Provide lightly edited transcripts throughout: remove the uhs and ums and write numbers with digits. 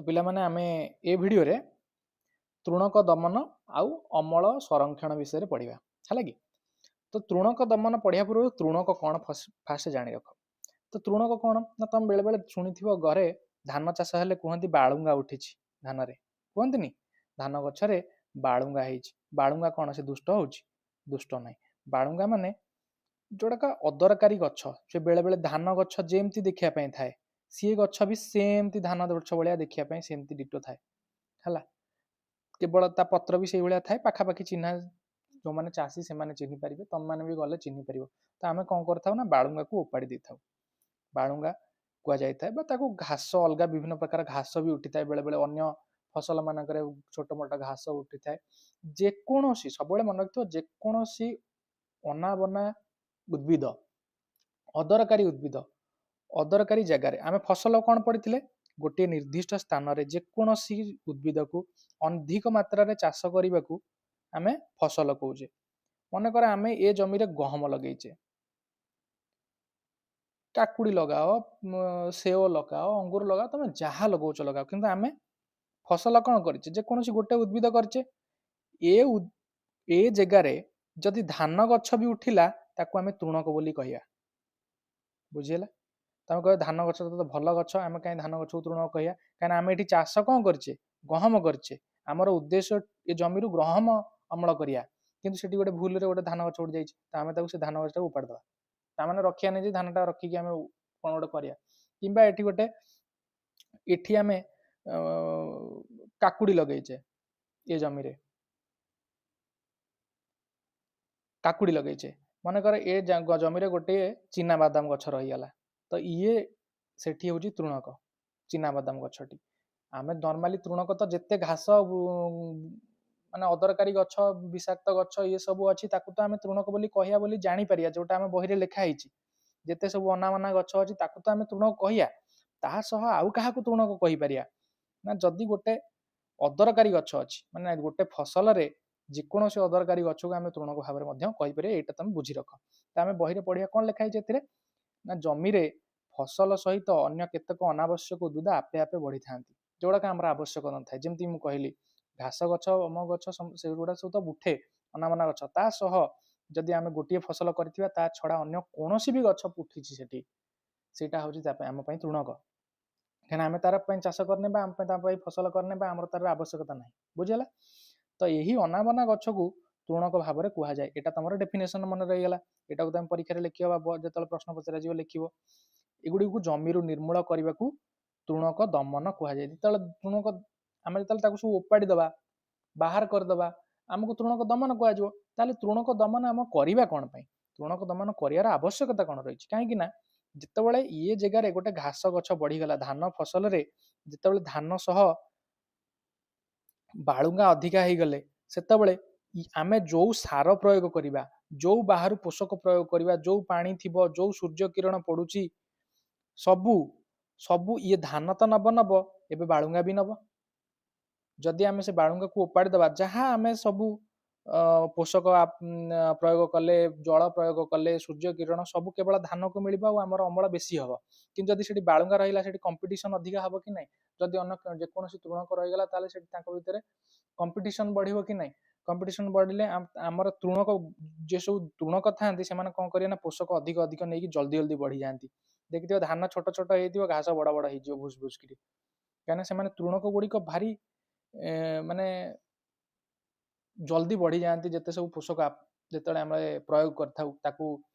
ପିଲାମାନେ, ଆମେ ଏ ଭିଡ଼ିଓରେ ତୃଣକ ଦମନ ଆଉ ଅମଳ ସଂରକ୍ଷଣ ବିଷୟରେ ପଢ଼ିବା, ହେଲା କି? ତ ତୃଣକ ଦମନ ପଢ଼ିବା ପୂର୍ବରୁ ତୃଣକ କ'ଣ ଫାଷ୍ଟ ଜାଣି ରଖ। ତ ତୃଣକ କ'ଣ ନା, ତମେ ବେଳେବେଳେ ଶୁଣିଥିବ ଘରେ ଧାନ ଚାଷ ହେଲେ କୁହନ୍ତି ବାଳୁଙ୍ଗା ଉଠିଛି ଧାନରେ, କୁହନ୍ତିନି? ଧାନ ଗଛରେ ବାଳୁଙ୍ଗା ହେଇଛି। ବାଳୁଙ୍ଗା କ'ଣ ସେ ଦୁଷ୍ଟ ହଉଛି? ଦୁଷ୍ଟ ନାହିଁ। ବାଳୁଙ୍ଗା ମାନେ ଯୋଉଟାକ ଅଦରକାରୀ ଗଛ। ସେ ବେଳେବେଳେ ଧାନ ଗଛ ଯେମିତି ଦେଖିବା ପାଇଁ ଥାଏ, ସିଏ ଗଛ ବି ସେମିତି ଧାନ ଗଛ ଭଳିଆ ଦେଖିବା ପାଇଁ ସେମିତି ଡିଟୋ ଥାଏ, ହେଲା? କେବଳ ତା ପତ୍ର ବି ସେଇଭଳିଆ ଥାଏ ପାଖାପାଖି। ଚିହ୍ନା ଯେଉଁମାନେ ଚାଷୀ ସେମାନେ ଚିହ୍ନି ପାରିବେ, ତମମାନେ ବି ଗଲେ ଚିହ୍ନି ପାରିବ। ତ ଆମେ କ'ଣ କରିଥାଉ ନା ବାଳୁଙ୍ଗାକୁ ଓପାଡ଼ି ଦେଇଥାଉ, ବାଳୁଙ୍ଗା କୁହାଯାଇଥାଏ। ବା ତାକୁ ଘାସ, ଅଲଗା ବିଭିନ୍ନ ପ୍ରକାର ଘାସ ବି ଉଠିଥାଏ ବେଳେବେଳେ, ଅନ୍ୟ ଫସଲ ମାନଙ୍କରେ ଛୋଟ ମୋଟ ଘାସ ଉଠିଥାଏ। ଯେକୌଣସି, ସବୁବେଳେ ମନେ ରଖିଥିବ, ଯେକୌଣସି ଅନାବନା ଉଦ୍ଭିଦ, ଅଦରକାରୀ ଉଦ୍ଭିଦ ଅଦରକାରୀ ଜାଗାରେ, ଆମେ ଫସଲ କ'ଣ ପଡ଼ିଥିଲେ? ଗୋଟିଏ ନିର୍ଦ୍ଦିଷ୍ଟ ସ୍ଥାନରେ ଯେକୌଣସି ଉଦ୍ଭିଦକୁ ଅଧିକ ମାତ୍ରାରେ ଚାଷ କରିବାକୁ ଆମେ ଫସଲ କହୁଛେ। ମନେକର ଆମେ ଏ ଜମିରେ ଗହମ ଲଗେଇଛେ, କାକୁଡ଼ି ଲଗାଅ, ସେଓ ଲଗାଅ, ଅଙ୍ଗୁର ଲଗାଅ, ତମେ ଯାହା ଲଗାଉଛ ଲଗାଅ, କିନ୍ତୁ ଆମେ ଫସଲ କ'ଣ କରିଛେ? ଯେକୌଣସି ଗୋଟେ ଉଦ୍ଭିଦ କରିଛେ। ଏ ଜାଗାରେ ଯଦି ଧାନ ଗଛ ବି ଉଠିଲା, ତାକୁ ଆମେ ତୃଣକ ବୋଲି କହିବା। ବୁଝିହେଲା? ତମେ କହିବ ଧାନ ଗଛ ତ ଭଲ ଗଛ, ଆମେ କାହିଁ ଧାନ ଗଛକୁ ତୃଣକ କହିବା? କାହିଁକିନା ଆମେ ଏଠି ଚାଷ କ'ଣ କରିଛେ? ଗହମ କରିଛେ। ଆମର ଉଦ୍ଦେଶ୍ୟ ଏ ଜମିରୁ ଗହମ ଅମଳ କରିବା, କିନ୍ତୁ ସେଠି ଗୋଟେ ଭୁଲରେ ଗୋଟେ ଧାନ ଗଛ ଉଠି ଯାଇଛି, ତ ଆମେ ତାକୁ ସେ ଧାନ ଗଛଟାକୁ ଉପାଡ଼ି ଦେବା। ତାମାନେ ରଖିବା ନାହିଁ ଯେ ଧାନଟା ରଖିକି ଆମେ କ'ଣ ଗୋଟେ କରିବା। କିମ୍ବା ଏଠି ଗୋଟେ, ଏଠି ଆମେ କାକୁଡ଼ି ଲଗେଇଛେ, ଏ ଜମିରେ କାକୁଡ଼ି ଲଗେଇଛେ, ମନେକର ଏ ଜମିରେ ଗୋଟିଏ ଚିନାବାଦାମ ଗଛ ରହିଗଲା, ତ ଇଏ ସେଠି ହେଉଛି ତୃଣକ, ଚିନାବାଦାମ ଗଛଟି। ଆମେ ନର୍ମାଲି ତୃଣକ ତ ଯେତେ ଘାସ ମାନେ ଅଦରକାରୀ ଗଛ, ବିଷାକ୍ତ ଗଛ ଇଏ ସବୁ ଅଛି, ତାକୁ ତ ଆମେ ତୃଣକ ବୋଲି କହିବା ବୋଲି ଜାଣିପାରିବା, ଯୋଉଟା ଆମ ବହିରେ ଲେଖା ହେଇଛି। ଯେତେ ସବୁ ଅନାବନା ଗଛ ଅଛି ତାକୁ ତ ଆମେ ତୃଣକ କହିବା। ତା ସହ ଆଉ କାହାକୁ ତୃଣକ କହିପାରିବା ନା, ଯଦି ଗୋଟେ ଅଦରକାରୀ ଗଛ ଅଛି, ମାନେ ଗୋଟେ ଫସଲରେ ଯେକୌଣସି ଅଦରକାରୀ ଗଛକୁ ଆମେ ତୃଣକ ଭାବରେ ମଧ୍ୟ କହିପାରିବା। ଏଇଟା ତମେ ବୁଝି ରଖ। ତ ଆମେ ବହିରେ ପଢିବା କ'ଣ ଲେଖା ହେଇଛି ଏଥିରେ ନା, ଜମିରେ ଫସଲ ସହିତ ଅନ୍ୟ କେତେକ ଅନାବଶ୍ୟକ ଉଦ୍ଭିଦ ଆପେ ଆପେ ବଢିଥାନ୍ତି, ଯୋଉଗୁଡ଼ାକ ଆମର ଆବଶ୍ୟକ ନଥାଏ। ଯେମିତି ମୁଁ କହିଲି ଘାସ ଗଛ, ଅମ ଗଛ, ସେଗୁଡ଼ା ସବୁ ତ ଉଠେ ଅନାବନା ଗଛ। ତା ସହ ଯଦି ଆମେ ଗୋଟିଏ ଫସଲ କରିଥିବା, ତା ଛଡ଼ା ଅନ୍ୟ କୌଣସି ବି ଗଛ ଉଠିଛି ସେଠି, ସେଇଟା ହେଉଛି ତା ପାଇଁ ଆମ ପାଇଁ ତୃଣକ। କାହିଁକିନା ଆମେ ତାର ପାଇଁ ଚାଷ କରିନେ ବା ଆମ ପାଇଁ ତା ପାଇଁ ଫସଲ କରିନେ ବା ଆମର ତାର ଆବଶ୍ୟକତା ନାହିଁ। ବୁଝିହେଲା? ତ ଏହି ଅନାବନା ଗଛକୁ ତୃଣକ ଭାବରେ କୁହାଯାଏ। ଏଇଟା ତମର ଡେଫିନେସନ ମନେ ରହିଗଲା। ଏଟାକୁ ତମେ ପରୀକ୍ଷାରେ ଲେଖିବ ବା ଯେତେବେଳେ ପ୍ରଶ୍ନ ପଚରାଯିବ ଲେଖିବ। ଏଗୁଡ଼ିକୁ ଜମିରୁ ନିର୍ମୂଳ କରିବାକୁ ତୃଣକ ଦମନ କୁହାଯାଏ। ଯେତେବେଳେ ତୃଣକ ଆମେ ଯେତେବେଳେ ତାକୁ ସବୁ ଓପାଡ଼ି ଦେବା, ବାହାର କରିଦେବା, ଆମକୁ ତୃଣକ ଦମନ କୁହାଯିବ। ତାହେଲେ ତୃଣକ ଦମନ ଆମ କରିବା କ'ଣ ପାଇଁ? ତୃଣକ ଦମନ କରିବାର ଆବଶ୍ୟକତା କ'ଣ ରହିଛି? କାହିଁକି ନା ଯେତେବେଳେ ଇଏ ଜାଗାରେ ଗୋଟେ ଘାସ ଗଛ ବଢିଗଲା ଧାନ ଫସଲରେ, ଯେତେବେଳେ ଧାନ ସହ ବାଳୁଙ୍ଗା ଅଧିକା ହେଇଗଲେ, ସେତେବେଳେ ଆମେ ଯୋଉ ସାର ପ୍ରୟୋଗ କରିବା, ଯୋଉ ବାହାରୁ ପୋଷକ ପ୍ରୟୋଗ କରିବା, ଯୋଉ ପାଣି ଥିବ, ଯୋଉ ସୂର୍ଯ୍ୟ କିରଣ ପଡୁଛି, ସବୁ ସବୁ ଇଏ ଧାନ ତ ନବ ନବ, ଏବେ ବାଳୁଙ୍ଗା ବି ନବ। ଯଦି ଆମେ ସେ ବାଳୁଙ୍ଗାକୁ ଓପାଡ଼ି ଦେବା, ଯାହା ଆମେ ସବୁ ପୋଷକ ପ୍ରୟୋଗ କଲେ, ଜଳ ପ୍ରୟୋଗ କଲେ, ସୂର୍ଯ୍ୟ କିରଣ ସବୁ କେବଳ ଧାନକୁ ମିଳିବ ଆଉ ଆମର ଅମଳ ବେଶୀ ହବ। କିନ୍ତୁ ଯଦି ସେଠି ବାଳୁଙ୍ଗା ରହିଲା, ସେଠି କମ୍ପିଟିସନ ଅଧିକା ହବ କି ନାହିଁ? ଯଦି ଅନ୍ୟ ଯେକୌଣସି ତୃଣକ ରହିଗଲା, ତାହେଲେ ସେଠି ତାଙ୍କ ଭିତରେ କମ୍ପିଟିସନ ବଢିବ କି ନାହିଁ? କମ୍ପିଟିସନ ବଢିଲେ ଆମର ତୃଣକ, ଯେ ସବୁ ତୃଣକ ଥାନ୍ତି, ସେମାନେ କ'ଣ କରିବେ ନା ପୋଷକ ଅଧିକ ଅଧିକ ନେଇକି ଜଲ୍ଦି ଜଲ୍ଦି ବଢିଯାଆନ୍ତି। ଦେଖିଥିବ ଧାନ ଛୋଟ ଛୋଟ ହେଇଥିବ, ଘାସ ବଡ ବଡ ହେଇଯିବ ଭୁସ ଭୁସ କିରି। କାହିଁକିନା ସେମାନେ ତୃଣକ ଗୁଡ଼ିକ ଭାରି ମାନେ ଜଲ୍ଦି ବଢିଯାଆନ୍ତି, ଯେତେ ସବୁ ପୋଷକ ଯେତେବେଳେ ଆମେ ପ୍ରୟୋଗ କରିଥାଉ ତାକୁ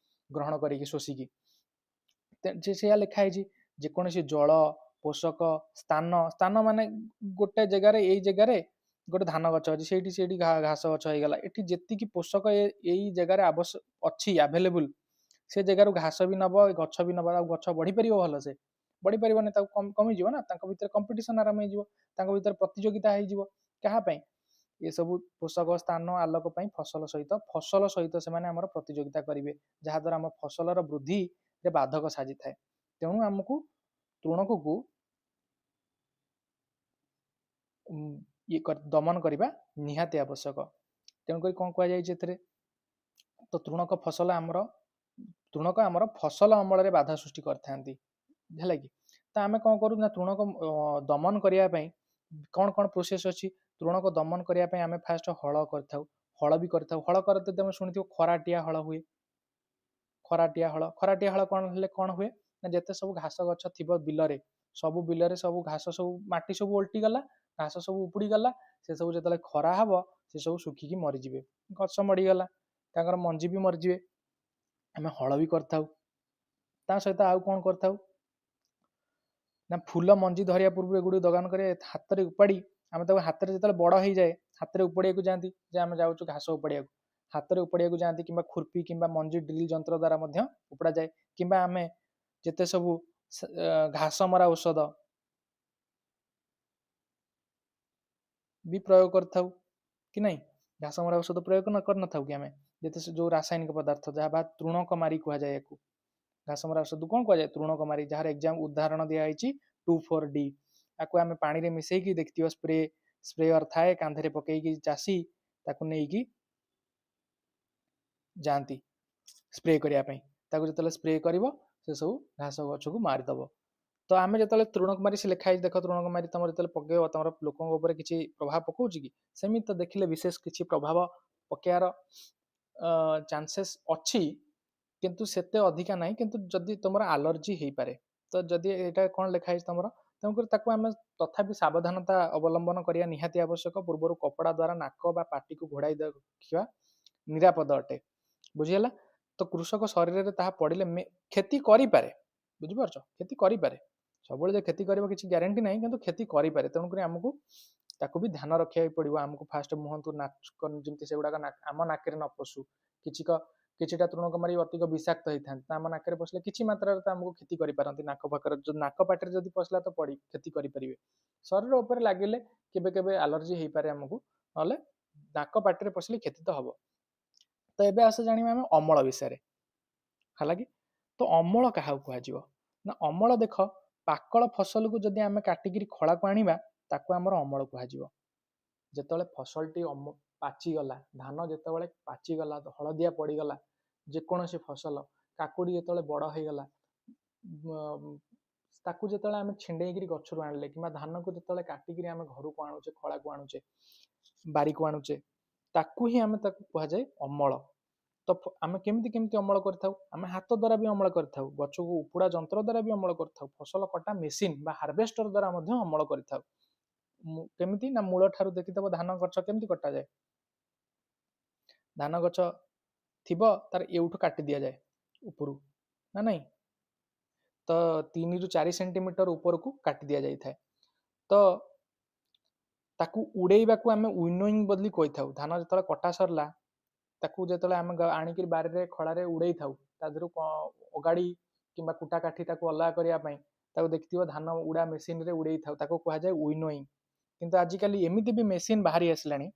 ଗ୍ରହଣ କରିକି ଶୋଷିକି। ସେଇଆ ଲେଖା ହେଇଛି, ଯେକୌଣସି ଜଳ, ପୋଷକ, ସ୍ଥାନ। ସ୍ଥାନ ମାନେ ଗୋଟେ ଜାଗାରେ, ଏଇ ଜାଗାରେ ଗୋଟେ ଧାନ ଗଛ ଅଛି, ସେଇଠି ସେଇଠି ଘାସ ଗଛ ହେଇଗଲା। ଏଠି ଯେତିକି ପୋଷକ ଏଇ ଜାଗାରେ ଆବଶ୍ୟକ ଅଛି, ଆଭେଲେବୁଲ, ସେ ଜାଗାରୁ ଘାସ ବି ନବ, ଗଛ ବି ନବ। ଆଉ ଗଛ ବଢିପାରିବ ଭଲସେ? ବଢିପାରିବନି, ତାକୁ କମିଯିବ ନା। ତାଙ୍କ ଭିତରେ କମ୍ପିଟିସନ ଆରମ୍ଭ ହେଇଯିବ, ତାଙ୍କ ଭିତରେ ପ୍ରତିଯୋଗିତା ହେଇଯିବ। କାହା ପାଇଁ? ଏସବୁ ପୋଷକ, ସ୍ଥାନ, ଆଲୋକ ପାଇଁ ଫସଲ ସହିତ ସେମାନେ ଆମର ପ୍ରତିଯୋଗିତା କରିବେ, ଯାହାଦ୍ୱାରା ଆମ ଫସଲର ବୃଦ୍ଧିରେ ବାଧକ ସାଜିଥାଏ। ତେଣୁ ଆମକୁ ତୃଣକକୁ ଇଏ ଦମନ କରିବା ନିହାତି ଆବଶ୍ୟକ। ତେଣୁକରି କ'ଣ କୁହାଯାଇଛି ଏଥିରେ? ତ ତୃଣକ ଫସଲ ଆମର, ତୃଣକ ଆମର ଫସଲ ଅମଳରେ ବାଧା ସୃଷ୍ଟି କରିଥାନ୍ତି, ହେଲା କି? ତ ଆମେ କ'ଣ କରୁ ନା ତୃଣକ ଦମନ କରିବା ପାଇଁ କ'ଣ କ'ଣ ପ୍ରୋସେସ୍ ଅଛି? ତୃଣକ ଦମନ କରିବା ପାଇଁ ଆମେ ଫାଷ୍ଟ ହଳ କରିଥାଉ, ହଳ ବି କରିଥାଉ। ହଳ କରତେ ତମେ ଶୁଣିଥିବ ଖରାଟିଆ ହଳ ହୁଏ। ଖରାଟିଆ ହଳ, ଖରାଟିଆ ହଳ କ'ଣ ହେଲେ କ'ଣ ହୁଏ ନା, ଯେତେ ସବୁ ଘାସ ଗଛ ଥିବ ବିଲରେ, ସବୁ ବିଲରେ ସବୁ ଘାସ ସବୁ ମାଟି ସବୁ ଓଲଟିଗଲା, ଘାସ ସବୁ ଉପୁଡ଼ିଗଲା। ସେ ସବୁ ଯେତେବେଳେ ଖରା ହବ ସେ ସବୁ ଶୁଖିକି ମରିଯିବେ, ଗଛ ମରିଗଲା, ତାଙ୍କର ମଞ୍ଜି ବି ମରିଯିବେ। ଆମେ ହଳ ବି କରିଥାଉ। ତା ସହିତ ଆଉ କ'ଣ କରିଥାଉ ନା, ଫୁଲ ମଞ୍ଜି ଧରିବା ପୂର୍ବରୁ ଏଗୁଡ଼ିକୁ ଦମନ କରି ହାତରେ ଉପାଡ଼ି ଆମେ ତାକୁ ହାତରେ, ଯେତେବେଳେ ବଡ଼ ହେଇଯାଏ ହାତରେ ଉପାଡ଼ିବାକୁ ଯାଆନ୍ତି, ଯେ ଆମେ ଯାଉଛୁ ଘାସ ଉପାଡ଼ିବାକୁ, ହାତରେ ଉପାଡ଼ିବାକୁ ଯାଆନ୍ତି, କିମ୍ବା ଖୁର୍ପି କିମ୍ବା ମଞ୍ଜି ଡ୍ରିଲ୍ ଯନ୍ତ୍ର ଦ୍ୱାରା ମଧ୍ୟ ଉପଡ଼ା ଯାଏ, କିମ୍ବା ଆମେ ଯେତେ ସବୁ ଘାସ ମରା ଔଷଧ ବି ପ୍ରୟୋଗ କରିଥାଉ କି ନାହିଁ? ଘାସ ମରା ଔଷଧ ପ୍ରୟୋଗ ନ କରିନଥାଉ କି ଆମେ? ଯେତେ ଯେଉଁ ରାସାୟନିକ ପଦାର୍ଥ ଯାହା ବା ତୃଣକମାରୀ କୁହାଯାଏ ୟାକୁ। ଘାସ ମରା ଔଷଧ କ'ଣ କୁହାଯାଏ? ତୃଣକମାରୀ, ଯାହାର ଏକ୍ଜାମ ଉଦାହରଣ ଦିଆହେଇଛି 2,4-D। ତାକୁ ଆମେ ପାଣିରେ ମିଶେଇକି ଦେଖିଥିବ, ସ୍ପ୍ରେୟର ଥାଏ, କାନ୍ଧରେ ପକେଇକି ଚାଷୀ ତାକୁ ନେଇକି ଯାଆନ୍ତି ସ୍ପ୍ରେ କରିବା ପାଇଁ। ତାକୁ ଯେତେବେଳେ ସ୍ପ୍ରେ କରିବ ସେ ସବୁ ଘାସ ଗଛକୁ ମାରିଦେବ। ତ ଆମେ ଯେତେବେଳେ ତୃଣକୁମାରୀ, ସେ ଲେଖା ହେଇଛି ଦେଖ, ତୃଣକୁମାରୀ ତମର ଯେତେବେଳେ ପକେଇବ ତମର ଲୋକଙ୍କ ଉପରେ କିଛି ପ୍ରଭାବ ପକଉଛି କି? ସେମିତି ତ ଦେଖିଲେ ବିଶେଷ କିଛି ପ୍ରଭାବ ପକେଇବାର ଚାନ୍ସେସ୍ ଅଛି, କିନ୍ତୁ ସେତେ ଅଧିକା ନାହିଁ। କିନ୍ତୁ ଯଦି ତମର ଆଲର୍ଜି ହେଇପାରେ, ତ ଯଦି ଏଇଟା କ'ଣ ଲେଖା ହେଇଛି ତମର, ତେଣୁକରି ତାକୁ ଆମେ ତଥାପି ସାବଧାନତା ଅବଲମ୍ବନ କରିବା ନିହାତି ଆବଶ୍ୟକ। ପୂର୍ବରୁ କପଡ଼ା ଦ୍ୱାରା ନାକ ବା ପାଟିକୁ ଘୋଡ଼ାଇ ରଖିବା ନିରାପଦ ଅଟେ। ବୁଝିହେଲା ତ? କୃଷକ ଶରୀରରେ ତାହା ପଡ଼ିଲେ କ୍ଷତି କରିପାରେ। ବୁଝିପାରୁଛ? କ୍ଷତି କରିପାରେ। ସବୁବେଳେ ଯେ କ୍ଷତି କରିବ କିଛି ଗ୍ୟାରେଣ୍ଟି ନାହିଁ, କିନ୍ତୁ କ୍ଷତି କରିପାରେ। ତେଣୁକରି ଆମକୁ ତାକୁ ବି ଧ୍ୟାନ ରଖିବାକୁ ପଡ଼ିବ। ଆମକୁ ଫାଷ୍ଟ ମୁହଁକୁ ନାକ ଯେମିତି ସେଗୁଡ଼ାକ ଆମ ନାକରେ ନ ପଶୁ। କିଛି କିଛିଟା ତୃଣକୁମାରୀ ଅଧିକ ବିଷାକ୍ତ ହେଇଥାନ୍ତି, ତ ଆମ ନାକରେ ପଶିଲେ କିଛି ମାତ୍ରାରେ ତ ଆମକୁ କ୍ଷତି କରିପାରନ୍ତି। ନାକ ପାଖରେ, ନାକ ପାଟିରେ ଯଦି ପଶିଲା ତ ପଡ଼ି କ୍ଷତି କରିପାରିବେ। ଶରୀର ଉପରେ ଲାଗିଲେ କେବେ କେବେ ଆଲର୍ଜି ହେଇପାରେ ଆମକୁ, ନହେଲେ ନାକ ପାଟିରେ ପଶିଲେ କ୍ଷତି ତ ହବ। ତ ଏବେ ଆସ ଜାଣିବା ଆମେ ଅମଳ ବିଷୟରେ। ହେଲା କି? ତ ଅମଳ କାହାକୁ କୁହାଯିବ ନା, ଅମଳ ଦେଖ, ପାକଳ ଫସଲକୁ ଯଦି ଆମେ କାଟିକିରି ଖଳାକୁ ଆଣିବା ତାକୁ ଆମର ଅମଳ କୁହାଯିବ। ଯେତେବେଳେ ଫସଲଟି ପାଚିଗଲା, ଧାନ ଯେତେବେଳେ ପାଚିଗଲା, ହଳଦିଆ ପଡ଼ିଗଲା, ଯେକୌଣସି ଫସଲ, କାକୁଡ଼ି ଯେତେବେଳେ ବଡ଼ ହେଇଗଲା, ତାକୁ ଯେତେବେଳେ ଆମେ ଛିଣ୍ଡେଇକିରି ଗଛରୁ ଆଣିଲେ, କିମ୍ବା ଧାନକୁ ଯେତେବେଳେ କାଟିକିରି ଆମେ ଘରକୁ ଆଣୁଛେ, ଖଳାକୁ ଆଣୁଛେ, ବାରିକୁ ଆଣୁଛେ, ତାକୁ ହିଁ ଆମେ ତାକୁ କୁହାଯାଏ ଅମଳ। ତ ଆମେ କେମିତି କେମିତି ଅମଳ କରିଥାଉ? ଆମେ ହାତ ଦ୍ୱାରା ବି ଅମଳ କରିଥାଉ, ଗଛକୁ ଉପୁଡ଼ା ଯନ୍ତ୍ର ଦ୍ୱାରା ବି ଅମଳ କରିଥାଉ, ଫସଲ କଟା ମେସିନ୍ ବା ହାର୍ଭେଷ୍ଟର ଦ୍ୱାରା ମଧ୍ୟ ଅମଳ କରିଥାଉ। କେମିତି ନା, ମୂଳ ଠାରୁ ଦେଖିଥିବ ଧାନ ଗଛ କେମିତି କଟାଯାଏ। ଧାନ ଗଛ ଥିବ ତାର ଏଉଠୁ କାଟି ଦିଆଯାଏ ଉପରୁ, ନା ନାଇଁ? ତ 3ରୁ 4 ସେଣ୍ଟିମିଟର ଉପରକୁ କାଟି ଦିଆଯାଇଥାଏ। ତ ତାକୁ ଉଡ଼େଇବାକୁ ଆମେ ୱିନୋଇଂ ବୋଲି କହିଥାଉ। ଧାନ ଯେତେବେଳେ କଟା ସରିଲା, ତାକୁ ଯେତେବେଳେ ଆମେ ଆଣିକିରି ବାରିରେ ଖଳାରେ ଉଡ଼େଇଥାଉ, ତା ଦେହରୁ ଅଗାଡ଼ି କିମ୍ବା କୁଟା କାଠି ତାକୁ ଅଲଗା କରିବା ପାଇଁ ତାକୁ ଦେଖିଥିବ ଧାନ ଉଡ଼ା ମେସିନରେ ଉଡ଼େଇଥାଉ, ତାକୁ କୁହାଯାଏ ୱିନୋଇଂ। କିନ୍ତୁ ଆଜିକାଲି ଏମିତି ବି ମେସିନ୍ ବାହାରି ଆସିଲାଣି,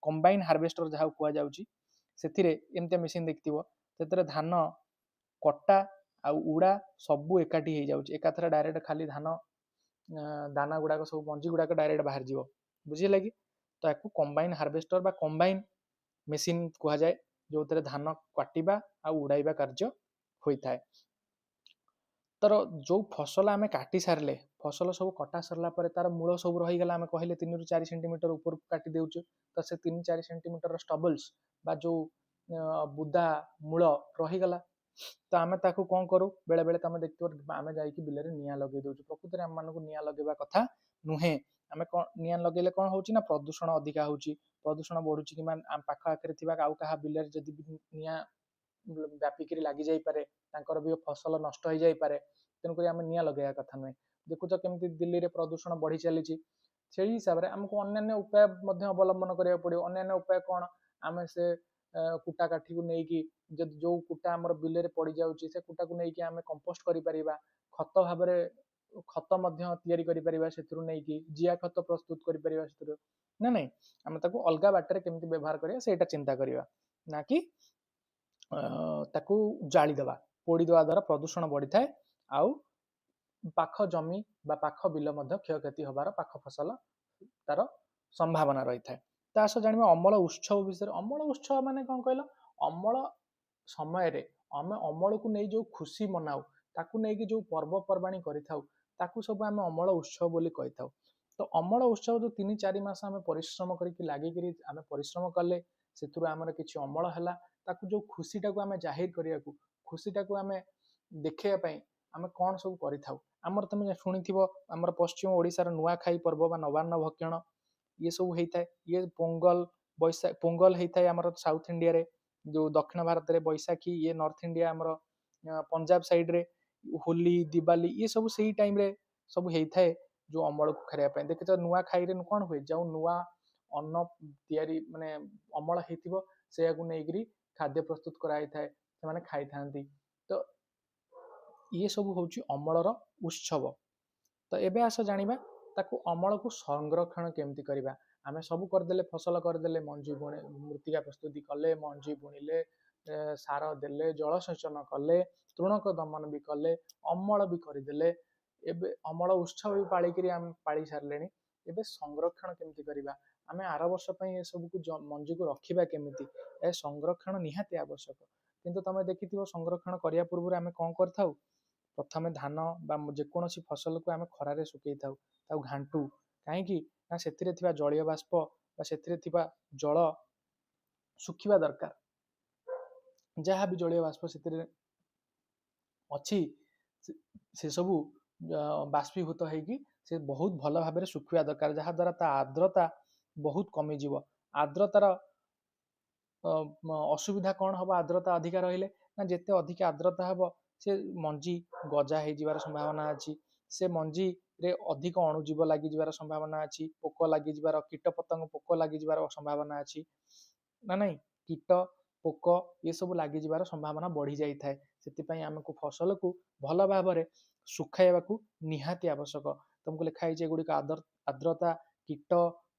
କମ୍ବାଇନ୍ ହାର୍ଭେଷ୍ଟର ଯାହାକୁ କୁହାଯାଉଛି, ସେଥିରେ ଏମିତିଆ ମେସିନ୍ ଦେଖିଥିବ, ସେଥିରେ ଧାନ କଟା ଆଉ ଉଡ଼ା ସବୁ ଏକାଠି ହେଇଯାଉଛି ଏକାଥରେ। ଡାଇରେକ୍ଟ ଖାଲି ଧାନ ଦାନା ଗୁଡ଼ାକ ସବୁ ମଞ୍ଜି ଗୁଡ଼ାକ ଡାଇରେକ୍ଟ ବାହାରିଯିବ। ବୁଝିହେଲା କି? ତ ୟାକୁ କମ୍ବାଇନ୍ ହାର୍ଭେଷ୍ଟର ବା କମ୍ବାଇନ୍ ମେସିନ୍ କୁହାଯାଏ, ଯେଉଁଥିରେ ଧାନ କାଟିବା ଆଉ ଉଡ଼ାଇବା କାର୍ଯ୍ୟ ହୋଇଥାଏ। ତାର ଯେଉଁ ଫସଲ ଆମେ କାଟି ସାରିଲେ, ଫସଲ ସବୁ କଟା ସରିଲା ପରେ ତାର ମୂଳ ସବୁ ରହିଗଲା। ଆମେ କହିଲେ 3ରୁ 4 ସେଣ୍ଟିମିଟର ଉପରକୁ କାଟି ଦେଉଛୁ, ତ ସେ 3 4 ସେଣ୍ଟିମିଟର ଷ୍ଟବଲ୍ସ ବା ଯେଉଁ ବୁଦା ମୂଳ ରହିଗଲା, ତ ଆମେ ତାକୁ କ'ଣ କରୁ? ବେଳେବେଳେ ତମେ ଦେଖିଥିବ ଆମେ ଯାଇକି ବିଲରେ ନିଆଁ ଲଗେଇ ଦେଉଛୁ। ପ୍ରକୃତରେ ଆମମାନଙ୍କୁ ନିଆଁ ଲଗେଇବା କଥା ନୁହେଁ। ଆମେ କ'ଣ ନିଆଁ ଲଗେଇଲେ କ'ଣ ହେଉଛି ନା, ପ୍ରଦୂଷଣ ଅଧିକା ହେଉଛି, ପ୍ରଦୂଷଣ ବଢୁଛି, କିମ୍ବା ଆମ ପାଖ ଆଖରେ ଥିବା ଆଉ କାହା ବିଲରେ ଯଦି ବି ନିଆଁ ବ୍ୟାପିକିରି ଲାଗିଯାଇପାରେ, ତାଙ୍କର ବି ଫସଲ ନଷ୍ଟ ହେଇଯାଇପାରେ। ତେଣୁକରି ଆମେ ନିଆଁ ଲଗେଇବା କଥା ନୁହେଁ। ଦେଖୁଛ କେମିତି ଦିଲ୍ଲୀରେ ପ୍ରଦୂଷଣ ବଢି ଚାଲିଛି। ସେଇ ହିସାବରେ ଆମକୁ ଅନ୍ୟାନ୍ୟ ଉପାୟ ମଧ୍ୟ ଅବଲମ୍ବନ କରିବାକୁ ପଡ଼ିବ। ଅନ୍ୟାନ୍ୟ ଉପାୟ କ'ଣ? ଆମେ ସେ କୁଟା କାଠିକୁ ନେଇକି, ଯଦି ଯୋଉ କୁଟା ଆମର ବିଲରେ ପଡ଼ିଯାଉଛି, ସେ କୁଟାକୁ ନେଇକି ଆମେ କମ୍ପୋଷ୍ଟ କରିପାରିବା, ଖତ ଭାବରେ ଖତ ମଧ୍ୟ ତିଆରି କରିପାରିବା, ସେଥିରୁ ନେଇକି ଜିଆ ଖତ ପ୍ରସ୍ତୁତ କରିପାରିବା ସେଥିରୁ, ନା ନାଇଁ? ଆମେ ତାକୁ ଅଲଗା ବାଟରେ କେମିତି ବ୍ୟବହାର କରିବା ସେଇଟା ଚିନ୍ତା କରିବା, ନା କି ତାକୁ ଜାଳିଦେବା। ପୋଡ଼ିଦେବା ଦ୍ୱାରା ପ୍ରଦୂଷଣ ବଢ଼ିଥାଏ ଆଉ ପାଖ ଜମି ବା ପାଖ ବିଲ ମଧ୍ୟ କ୍ଷୟକ୍ଷତି ହେବାର, ପାଖ ଫସଲ ତାର ସମ୍ଭାବନା ରହିଥାଏ। ତା ସହ ଜାଣିବା ଅମଳ ଉତ୍ସବ ବିଷୟରେ। ଅମଳ ଉତ୍ସବ ମାନେ କ'ଣ କହିଲ? ଅମଳ ସମୟରେ ଆମେ ଅମଳକୁ ନେଇ ଯୋଉ ଖୁସି ମନାଉ, ତାକୁ ନେଇକି ଯୋଉ ପର୍ବପର୍ବାଣୀ କରିଥାଉ, ତାକୁ ସବୁ ଆମେ ଅମଳ ଉତ୍ସବ ବୋଲି କହିଥାଉ। ତ ଅମଳ ଉତ୍ସବ ଯେଉଁ 3-4 ମାସ ଆମେ ପରିଶ୍ରମ କରିକି ଲାଗିକିରି ଆମେ ପରିଶ୍ରମ କଲେ, ସେଥିରୁ ଆମର କିଛି ଅମଳ ହେଲା, ତାକୁ ଯେଉଁ ଖୁସିଟାକୁ ଆମେ ଜାହିର କରିବାକୁ, ଖୁସିଟାକୁ ଆମେ ଦେଖେଇବା ପାଇଁ ଆମେ କ'ଣ ସବୁ କରିଥାଉ। ଆମର ତମେ ଶୁଣିଥିବ ଆମର ପଶ୍ଚିମ ଓଡ଼ିଶାର ନୂଆଖାଇ ପର୍ବ ବା ନବାନ୍ନ ଭକ୍ଷଣ ଇଏ ସବୁ ହେଇଥାଏ। ଇଏ ପୋଙ୍ଗଲ, ପୋଙ୍ଗଲ ହେଇଥାଏ ଆମର ସାଉଥ ଇଣ୍ଡିଆରେ, ଯେଉଁ ଦକ୍ଷିଣ ଭାରତରେ ବୈଶାଖୀ, ଇଏ ନର୍ଥ ଇଣ୍ଡିଆ ଆମର ପଞ୍ଜାବ ସାଇଡ୍ରେ ହୋଲି, ଦିୱାଲି, ଇଏ ସବୁ ସେଇ ଟାଇମ୍ରେ ସବୁ ହେଇଥାଏ ଯେଉଁ ଅମଳକୁ ଖାଇବା ପାଇଁ। ଦେଖିଛ ନୂଆଖାଇରେ କ'ଣ ହୁଏ, ଯେଉଁ ନୂଆ ଅନ୍ନ ତିଆରି ମାନେ ଅମଳ ହେଇଥିବ ସେଇଆକୁ ନେଇକିରି ଖାଦ୍ୟ ପ୍ରସ୍ତୁତ କରାଯାଇଥାଏ, ସେମାନେ ଖାଇଥାନ୍ତି। ତ ଇଏ ସବୁ ହେଉଛି ଅମଳର ଉତ୍ସବ। ତ ଏବେ ଆସ ଜାଣିବା ତାକୁ ଅମଳକୁ ସଂରକ୍ଷଣ କେମିତି କରିବା। ଆମେ ସବୁ କରିଦେଲେ, ଫସଲ କରିଦେଲେ, ମଞ୍ଜି ବୁଣି, ମୃତ୍ତିକା ପ୍ରସ୍ତୁତି କଲେ, ମଞ୍ଜି ବୁଣିଲେ, ସାର ଦେଲେ, ଜଳସେଚନ କଲେ, ତୃଣକ ଦମନ ବି କଲେ, ଅମଳ ବି କରିଦେଲେ, ଏବେ ଅମଳ ଉତ୍ସବ ବି ପାଳିକିରି ଆମେ ପାଳି ସାରିଲେଣି। ଏବେ ସଂରକ୍ଷଣ କେମିତି କରିବା, ଆମେ ଆର ବର୍ଷ ପାଇଁ ଏସବୁକୁ ମଞ୍ଜିକୁ ରଖିବା କେମିତି, ଏ ସଂରକ୍ଷଣ ନିହାତି ଆବଶ୍ୟକ। କିନ୍ତୁ ତମେ ଦେଖିଥିବ ସଂରକ୍ଷଣ କରିବା ପୂର୍ବରୁ ଆମେ କ'ଣ କରିଥାଉ, ପ୍ରଥମେ ଧାନ ବା ଯେକୌଣସି ଫସଲକୁ ଆମେ ଖରାରେ ଶୁଖେଇଥାଉ, ତାକୁ ଘାଣ୍ଟୁ। କାହିଁକି ନା ସେଥିରେ ଥିବା ଜଳୀୟ ବାଷ୍ପ ବା ସେଥିରେ ଥିବା ଜଳ ଶୁଖିବା ଦରକାର। ଯାହା ବି ଜଳୀୟ ବାଷ୍ପ ସେଥିରେ ଅଛି ସେସବୁ ବାଷ୍ପୀଭୂତ ହେଇକି ସେ ବହୁତ ଭଲ ଭାବରେ ଶୁଖିବା ଦରକାର, ଯାହାଦ୍ୱାରା ତା ଆର୍ଦ୍ରତା ବହୁତ କମିଯିବ। ଆର୍ଦ୍ରତାର ଅସୁବିଧା କ'ଣ ହେବ ଆର୍ଦ୍ରତା ଅଧିକା ରହିଲେ ନା, ଯେତେ ଅଧିକା ଆର୍ଦ୍ରତା ହେବ ସେ ମଞ୍ଜି ଗଜା ହେଇଯିବାର ସମ୍ଭାବନା ଅଛି, ସେ ମଞ୍ଜିରେ ଅଧିକ ଅଣୁଜୀବ ଲାଗିଯିବାର ସମ୍ଭାବନା ଅଛି, ପୋକ ଲାଗିଯିବାର, କୀଟ ପତଙ୍ଗ ପୋକ ଲାଗିଯିବାର ସମ୍ଭାବନା ଅଛି ନା ନାଇଁ, କୀଟ ପୋକ ଏସବୁ ଲାଗିଯିବାର ସମ୍ଭାବନା ବଢ଼ି ଯାଇଥାଏ। ସେଥିପାଇଁ ଆମକୁ ଫସଲକୁ ଭଲ ଭାବରେ ଶୁଖାଇବାକୁ ନିହାତି ଆବଶ୍ୟକ। ତମକୁ ଲେଖା ହେଇଛି ଏଗୁଡ଼ିକ ଆର୍ଦ୍ରତା, କୀଟ,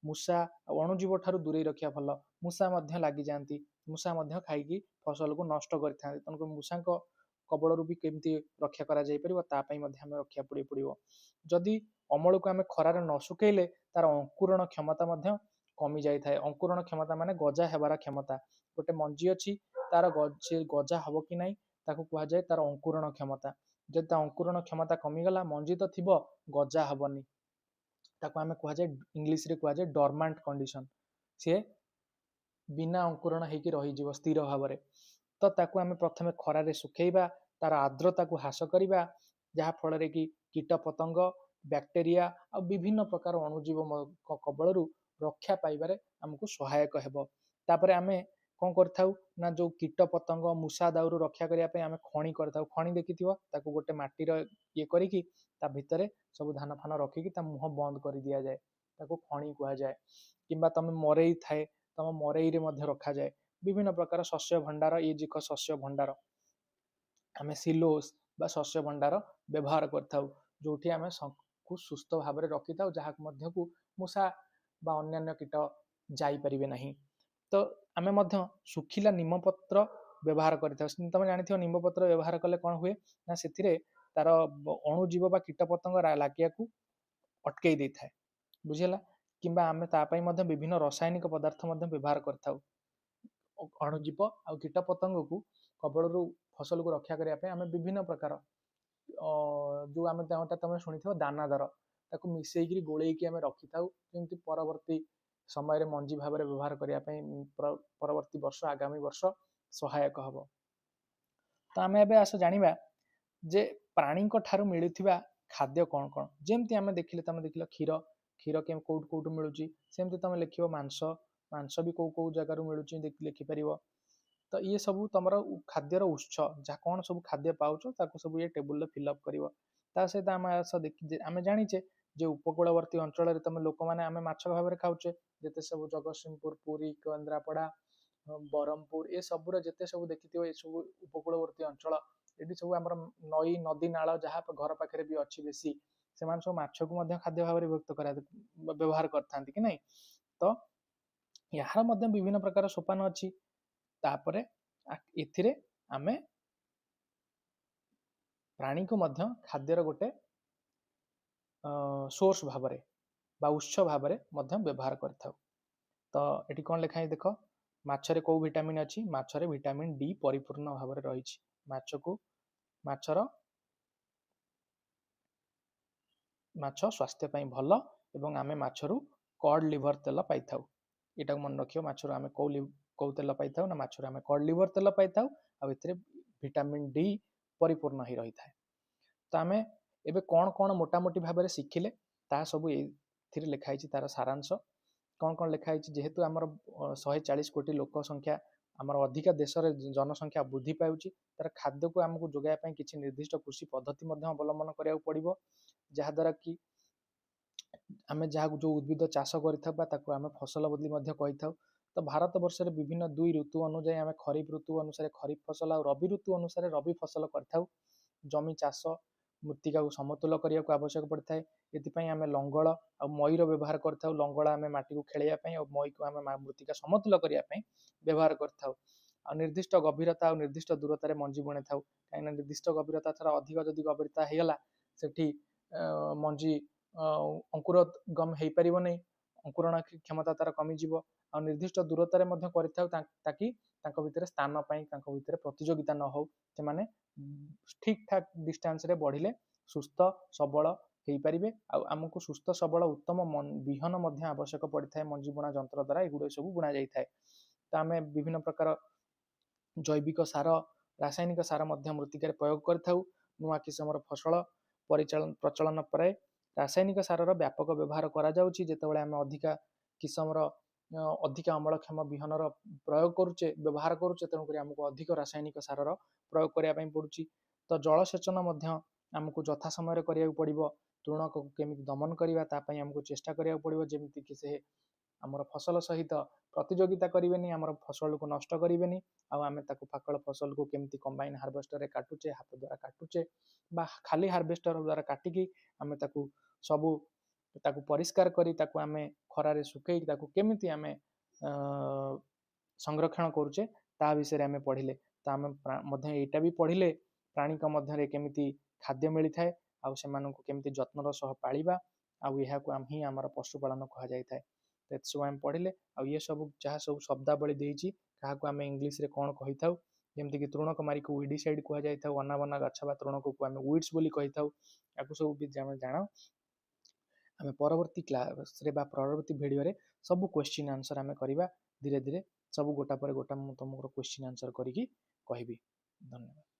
ମୂଷା ଆଉ ଅଣୁଜୀବ ଠାରୁ ଦୂରେଇ ରଖିବା ଭଲ। ମୂଷା ମଧ୍ୟ ଲାଗିଯାଆନ୍ତି, ମୂଷା ମଧ୍ୟ ଖାଇକି ଫସଲକୁ ନଷ୍ଟ କରିଥାନ୍ତି। ତେଣୁକରି ମୂଷାଙ୍କ କବଳରୁ ବି କେମିତି ରକ୍ଷା କରାଯାଇପାରିବ ତା ପାଇଁ ମଧ୍ୟ ଆମେ ରଖିବାକୁ ପଡ଼ିବ। ଯଦି ଅମଳକୁ ଆମେ ଖରାରେ ନ ଶୁଖେଇଲେ ତାର ଅଙ୍କୁରଣ କ୍ଷମତା ମଧ୍ୟ କମି ଯାଇଥାଏ। ଅଙ୍କୁରଣ କ୍ଷମତା ମାନେ ଗଜା ହେବାର କ୍ଷମତା। ଗୋଟେ ମଞ୍ଜି ଅଛି ତାର ସେ ଗଜା ହବ କି ନାହିଁ ତାକୁ କୁହାଯାଏ ତାର ଅଙ୍କୁରଣ କ୍ଷମତା। ଯଦି ତା ଅଙ୍କୁରଣ କ୍ଷମତା କମିଗଲା, ମଞ୍ଜି ତ ଥିବ ଗଜା ହବନି, ତାକୁ ଆମେ କୁହାଯାଏ, ଇଂଲିଶରେ କୁହାଯାଏ ଡରମାଣ୍ଟ କଣ୍ଡିସନ। ସିଏ ବିନା ଅଙ୍କୁରଣ ହେଇକି ରହିଯିବ ସ୍ଥିର ଭାବରେ। ତ ତାକୁ ଆମେ ପ୍ରଥମେ ଖରାରେ ଶୁଖେଇବା, ତାର ଆର୍ଦ୍ରତାକୁ ହ୍ରାସ କରିବା, ଯାହାଫଳରେ କି କୀଟ ପତଙ୍ଗ, ବ୍ୟାକ୍ଟେରିଆ ଆଉ ବିଭିନ୍ନ ପ୍ରକାର ଅଣୁଜୀବ କବଳରୁ ରକ୍ଷା ପାଇବାରେ ଆମକୁ ସହାୟକ ହେବ। ତାପରେ ଆମେ କ'ଣ କରିଥାଉ ନା, ଯେଉଁ କୀଟ ପତଙ୍ଗ ମୂଷା ଦାଉରୁ ରକ୍ଷା କରିବା ପାଇଁ ଆମେ ଖଣି କରିଥାଉ। ଖଣି ଦେଖିଥିବ, ତାକୁ ଗୋଟେ ମାଟିର ଇଏ କରିକି ତା ଭିତରେ ସବୁ ଧାନ ଫାନ ରଖିକି ତା ମୁହଁ ବନ୍ଦ କରି ଦିଆଯାଏ, ତାକୁ ଖଣି କୁହାଯାଏ। କିମ୍ବା ତମେ ମରେଇ ଥାଏ, ତମ ମରେଇରେ ମଧ୍ୟ ରଖାଯାଏ। ବିଭିନ୍ନ ପ୍ରକାର ଶସ୍ୟ ଭଣ୍ଡାର, ଇଏ ଜିକ ଶସ୍ୟ ଭଣ୍ଡାର, ଆମେ ସିଲୋସ୍ ବା ଶସ୍ୟ ଭଣ୍ଡାର ବ୍ୟବହାର କରିଥାଉ, ଯେଉଁଠି ଆମେ ସୁସ୍ଥ ଭାବରେ ରଖିଥାଉ, ଯାହାକୁ ମଧ୍ୟକୁ ମୂଷା ବା ଅନ୍ୟାନ୍ୟ କୀଟ ଯାଇପାରିବେ ନାହିଁ। ତ ଆମେ ମଧ୍ୟ ଶୁଖିଲା ନିମପତ୍ର ବ୍ୟବହାର କରିଥାଉ। ତମେ ଜାଣିଥିବ ନିମ୍ବପତ୍ର ବ୍ୟବହାର କଲେ କ'ଣ ହୁଏ ନା, ସେଥିରେ ତାର ଅଣୁଜୀବ ବା କୀଟ ପତଙ୍ଗ ଲାଗିବାକୁ ଅଟକେଇ ଦେଇଥାଏ, ବୁଝିହେଲା। କିମ୍ବା ଆମେ ତା ପାଇଁ ମଧ୍ୟ ବିଭିନ୍ନ ରାସାୟନିକ ପଦାର୍ଥ ମଧ୍ୟ ବ୍ୟବହାର କରିଥାଉ। ଅଣୁଜୀବ ଆଉ କୀଟ ପତଙ୍ଗକୁ କବଳରୁ ଫସଲକୁ ରକ୍ଷା କରିବା ପାଇଁ ଆମେ ବିଭିନ୍ନ ପ୍ରକାର ଯେଉଁ ଆମେ ତମେ ଶୁଣିଥିବ ଦାନାଦାର, ତାକୁ ମିଶେଇକିରି ଗୋଳେଇକି ଆମେ ରଖିଥାଉ, ଯେମିତି ପରବର୍ତ୍ତୀ ସମୟରେ ମଞ୍ଜି ଭାବରେ ବ୍ୟବହାର କରିବା ପାଇଁ ପରବର୍ତ୍ତୀ ବର୍ଷ, ଆଗାମୀ ବର୍ଷ ସହାୟକ ହେବ। ତ ଆମେ ଏବେ ଆସ ଜାଣିବା ଯେ ପ୍ରାଣୀଙ୍କ ଠାରୁ ମିଳୁଥିବା ଖାଦ୍ୟ କ'ଣ କ'ଣ। ଯେମିତି ଆମେ ଦେଖିଲେ, ତମେ ଦେଖିଲ କ୍ଷୀର, କ୍ଷୀର କେଉଁଠୁ କେଉଁଠୁ ମିଳୁଛି, ସେମିତି ତମେ ଲେଖିବ ମାଂସ, ମାଂସ ବି କେଉଁ କେଉଁ ଜାଗାରୁ ମିଳୁଛି ଲେଖିପାରିବ। ତ ଇଏ ସବୁ ତମର ଖାଦ୍ୟର ଉତ୍ସ, ଯାହା କ'ଣ ସବୁ ଖାଦ୍ୟ ପାଉଛ ତାକୁ ସବୁ ଇଏ ଟେବୁଲରେ ଫିଲ୍ଅପ୍ କରିବ। ତା ସହିତ ଆମେ ଆସ ଆମେ ଜାଣିଛେ ଯେ ଉପକୂଳବର୍ତ୍ତୀ ଅଞ୍ଚଳରେ ତମେ ଲୋକମାନେ ଆମେ ମାଛ ଭାବରେ ଖାଉଛେ, ଯେତେ ସବୁ ଜଗତସିଂହପୁର, ପୁରୀ, କେନ୍ଦ୍ରାପଡ଼ା, ବ୍ରହ୍ମପୁର, ଏ ସବୁର ଯେତେ ସବୁ ଦେଖିଥିବ ଏ ସବୁ ଉପକୂଳବର୍ତ୍ତୀ ଅଞ୍ଚଳ, ଏଠି ସବୁ ଆମର ନଈ, ନଦୀ, ନାଳ ଯାହା ଘର ପାଖରେ ବି ଅଛି ବେଶୀ, ସେମାନେ ସବୁ ମାଛକୁ ମଧ୍ୟ ଖାଦ୍ୟ ଭାବରେ ବିଭକ୍ତ ବ୍ୟବହାର କରିଥାନ୍ତି କି ନାଇଁ। ତ ଏହାର ମଧ୍ୟ ବିଭିନ୍ନ ପ୍ରକାର ସୋପାନ ଅଛି। ତାପରେ ଏଥିରେ ଆମେ ପ୍ରାଣୀକୁ ମଧ୍ୟ ଖାଦ୍ୟର ଗୋଟେ ସୋର୍ସ ଭାବରେ ବା ଉତ୍ସ ଭାବରେ ମଧ୍ୟ ବ୍ୟବହାର କରିଥାଉ। ତ ଏଠି କ'ଣ ଲେଖା ହେଇଛି ଦେଖ, ମାଛରେ କେଉଁ ଭିଟାମିନ୍ ଅଛି, ମାଛରେ ଭିଟାମିନ୍ ଡି ପରିପୂର୍ଣ୍ଣ ଭାବରେ ରହିଛି। ମାଛ ସ୍ୱାସ୍ଥ୍ୟ ପାଇଁ ଭଲ ଏବଂ ଆମେ ମାଛରୁ କଡ୍ ଲିଭର ତେଲ ପାଇଥାଉ। ଏଇଟାକୁ ମନେ ରଖିବ, ମାଛରୁ ଆମେ କେଉଁ ତେଲ ପାଇଥାଉ ନା ମାଛରୁ ଆମେ କଡ୍ ଲିଭର ତେଲ ପାଇଥାଉ, ଆଉ ଏଥିରେ ଭିଟାମିନ୍ ଡି ପରିପୂର୍ଣ୍ଣ ହେଇ ରହିଥାଏ। ତ ଆମେ ଏବେ କ'ଣ କ'ଣ ମୋଟାମୋଟି ଭାବରେ ଶିଖିଲେ, ତାହା ସବୁ ଏଇଥିରେ ଲେଖା ହେଇଛି। ତାର ସାରାଂଶ କ'ଣ କ'ଣ ଲେଖା ହେଇଛି? ଯେହେତୁ ଆମର 140 କୋଟି ଲୋକ ସଂଖ୍ୟା, ଆମର ଅଧିକା ଦେଶରେ ଜନସଂଖ୍ୟା ବୃଦ୍ଧି ପାଉଛି, ତାର ଖାଦ୍ୟକୁ ଆମକୁ ଯୋଗାଇବା ପାଇଁ କିଛି ନିର୍ଦ୍ଦିଷ୍ଟ କୃଷି ପଦ୍ଧତି ମଧ୍ୟ ଅବଲମ୍ବନ କରିବାକୁ ପଡ଼ିବ, ଯାହାଦ୍ୱାରା କି ଆମେ ଯାହାକୁ ଯେଉଁ ଉଦ୍ଭିଦ ଚାଷ କରିଥାଉ ବା ତାକୁ ଆମେ ଫସଲ ବୋଲି ମଧ୍ୟ କହିଥାଉ। ତ ଭାରତ ବର୍ଷରେ ବିଭିନ୍ନ ଦୁଇ ଋତୁ ଅନୁଯାୟୀ ଆମେ ଖରିଫ ଋତୁ ଅନୁସାରେ ଖରିଫ ଫସଲ ଆଉ ରବି ଋତୁ ଅନୁସାରେ ରବି ଫସଲ କରିଥାଉ। ଜମି ଚାଷ ମୃତ୍ତିକାକୁ ସମତୁଲ କରିବାକୁ ଆବଶ୍ୟକ ପଡ଼ିଥାଏ। ଏଥିପାଇଁ ଆମେ ଲଙ୍ଗଳ ଆଉ ମଇର ବ୍ୟବହାର କରିଥାଉ। ଲଙ୍ଗଳ ଆମେ ମାଟିକୁ ଖେଳେଇବା ପାଇଁ ଆଉ ମଇକୁ ଆମେ ମୃତ୍ତିକା ସମତୁଲ କରିବା ପାଇଁ ବ୍ୟବହାର କରିଥାଉ। ଆଉ ନିର୍ଦ୍ଦିଷ୍ଟ ଗଭୀରତା ଆଉ ନିର୍ଦ୍ଦିଷ୍ଟ ଦୂରତାରେ ମଞ୍ଜି ବୁଣିଥାଉ, କାହିଁକିନା ନିର୍ଦ୍ଦିଷ୍ଟ ଗଭୀରତା ଛଡ଼ା ଅଧିକ ଯଦି ଗଭୀରତା ହେଇଗଲା, ସେଠି ମଞ୍ଜି ଅଙ୍କୁରୋଦ୍ଗମ ହେଇପାରିବ ନାହିଁ, ଅଙ୍କୁରଣ କ୍ଷମତା ତାର କମିଯିବ। ଆଉ ନିର୍ଦ୍ଦିଷ୍ଟ ଦୂରତାରେ ମଧ୍ୟ କରିଥାଉ, ତାକି ତାଙ୍କ ଭିତରେ ସ୍ଥାନ ପାଇଁ ତାଙ୍କ ଭିତରେ ପ୍ରତିଯୋଗିତା ନ ହଉ। ସେମାନେ ଠିକ୍ ଠାକ୍ ଡିଷ୍ଟାନ୍ସରେ ବଢ଼ିଲେ ସୁସ୍ଥ ସବଳ ହେଇପାରିବେ। ଆଉ ଆମକୁ ସୁସ୍ଥ ସବଳ ଉତ୍ତମ ବିହନ ମଧ୍ୟ ଆବଶ୍ୟକ ପଡ଼ିଥାଏ। ମଞ୍ଜି ବୁଣା ଯନ୍ତ୍ର ଦ୍ୱାରା ଏଗୁଡ଼ିକ ସବୁ ବୁଣା ଯାଇଥାଏ। ତ ଆମେ ବିଭିନ୍ନ ପ୍ରକାର ଜୈବିକ ସାର, ରାସାୟନିକ ସାର ମଧ୍ୟ ମୃତ୍ତିକାରେ ପ୍ରୟୋଗ କରିଥାଉ। ନୂଆ କିସମର ଫସଲ ପରିଚାଳନ ପ୍ରଚଳନ ପରେ ରାସାୟନିକ ସାରର ବ୍ୟାପକ ବ୍ୟବହାର କରାଯାଉଛି। ଯେତେବେଳେ ଆମେ ଅଧିକା କିସମର ଅଧିକା ଅମଳକ୍ଷମ ବିହନର ପ୍ରୟୋଗ କରୁଛେ, ବ୍ୟବହାର କରୁଛେ, ତେଣୁକରି ଆମକୁ ଅଧିକ ରାସାୟନିକ ସାରର ପ୍ରୟୋଗ କରିବା ପାଇଁ ପଡ଼ୁଛି। ତ ଜଳସେଚନ ମଧ୍ୟ ଆମକୁ ଯଥା ସମୟରେ କରିବାକୁ ପଡ଼ିବ। ତୃଣକୁ କେମିତି ଦମନ କରିବା, ତା ପାଇଁ ଆମକୁ ଚେଷ୍ଟା କରିବାକୁ ପଡ଼ିବ, ଯେମିତିକି ସେ ଆମର ଫସଲ ସହିତ ପ୍ରତିଯୋଗିତା କରିବେନି, ଆମର ଫସଲକୁ ନଷ୍ଟ କରିବେନି। ଆଉ ଆମେ ତାକୁ ପାକଳ ଫସଲକୁ କେମିତି କମ୍ବାଇନ୍ ହାର୍ଭେଷ୍ଟରରେ କାଟୁଛେ, ହାତ ଦ୍ୱାରା କାଟୁଛେ ବା ଖାଲି ହାର୍ଭେଷ୍ଟର ଦ୍ୱାରା କାଟିକି ଆମେ ତାକୁ ସବୁ ତାକୁ ପରିଷ୍କାର କରି ତାକୁ ଆମେ ଖରାରେ ଶୁଖେଇକି ତାକୁ କେମିତି ଆମେ ସଂରକ୍ଷଣ କରୁଛେ, ତା ବିଷୟରେ ଆମେ ପଢ଼ିଲେ। ତ ଆମେ ମଧ୍ୟ ଏଇଟା ବି ପଢ଼ିଲେ, ପ୍ରାଣୀଙ୍କ ମଧ୍ୟରେ କେମିତି ଖାଦ୍ୟ ମିଳିଥାଏ ଆଉ ସେମାନଙ୍କୁ କେମିତି ଯତ୍ନର ସହ ପାଳିବା, ଆଉ ଏହାକୁ ହିଁ ଆମର ପଶୁପାଳନ କୁହାଯାଇଥାଏ। ତ ଏସବୁ ଆମେ ପଢ଼ିଲେ। ଆଉ ଇଏ ସବୁ ଯାହା ସବୁ ଶବ୍ଦାବଳୀ ଦେଇଛି, କାହାକୁ ଆମେ ଇଂଲିଶରେ କ'ଣ କହିଥାଉ, ଯେମିତିକି ତୃଣକୁମାରୀକୁ ୱିଡିସାଇଡ୍ କୁହାଯାଇଥାଉ, ଅନାବନା ଗଛ ବା ତୃଣକୁ ଆମେ ୱିଡ୍ସ ବୋଲି କହିଥାଉ, ୟାକୁ ସବୁ ବି ଆମେ ଜାଣ। ଆମେ ପରବର୍ତ୍ତୀ କ୍ଲାସରେ ବା ପରବର୍ତ୍ତୀ ଭିଡ଼ିଓରେ ସବୁ କ୍ୱେଶ୍ଚିନ୍ ଆନ୍ସର୍ ଆମେ କରିବା। ଧୀରେ ଧୀରେ ସବୁ ଗୋଟା ପରେ ଗୋଟା ମୁଁ ତୁମର କ୍ୱେଶ୍ଚିନ୍ ଆନ୍ସର୍ କରିକି କହିବି। ଧନ୍ୟବାଦ।